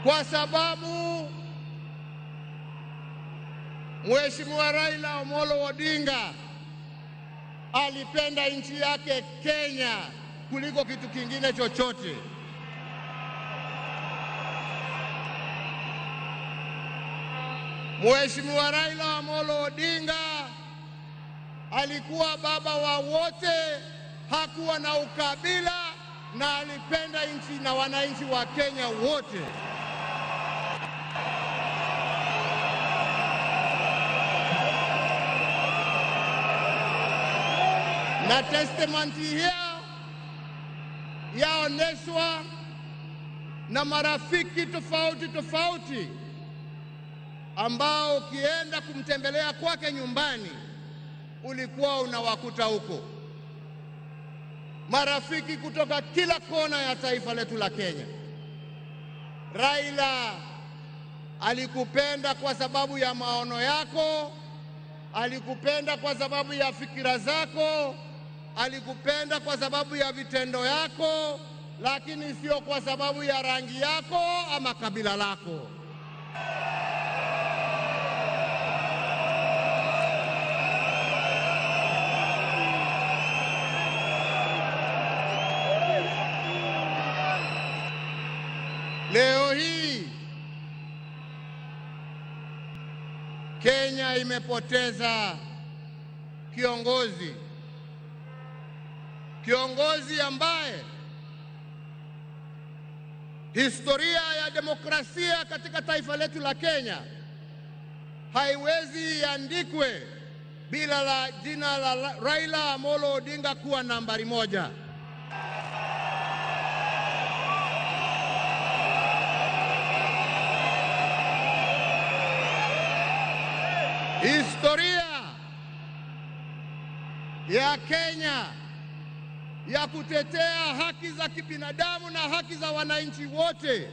Kwa sababu Mheshimiwa Raila Amolo Odinga alipenda nchi yake Kenya kuliko kitu kingine chochote. Mheshimiwa Raila Amolo Odinga alikuwa baba wa wote, hakuwa na ukabila na alipenda nchi na wananchi wa Kenya wote. Na testament hiyo yaoneshwa na marafiki tofauti tofauti ambao ukienda kumtembelea kwake nyumbani ulikuwa unawakuta huko. Marafiki kutoka kila kona ya taifa letu la Kenya. Raila alikupenda kwa sababu ya maono yako, alikupenda kwa sababu ya fikira zako, alikupenda kwa sababu ya vitendo yako, lakini sio kwa sababu ya rangi yako ama kabila lako. Leo hii Kenya imepoteza kiongozi. Kiongozi ambaye historia ya demokrasia katika taifa letu la Kenya haiwezi iandikwe bila la jina la Raila Amolo Odinga kuwa nambari moja. Historia ya Kenya ya kutetea haki za kibinadamu na haki za wananchi wote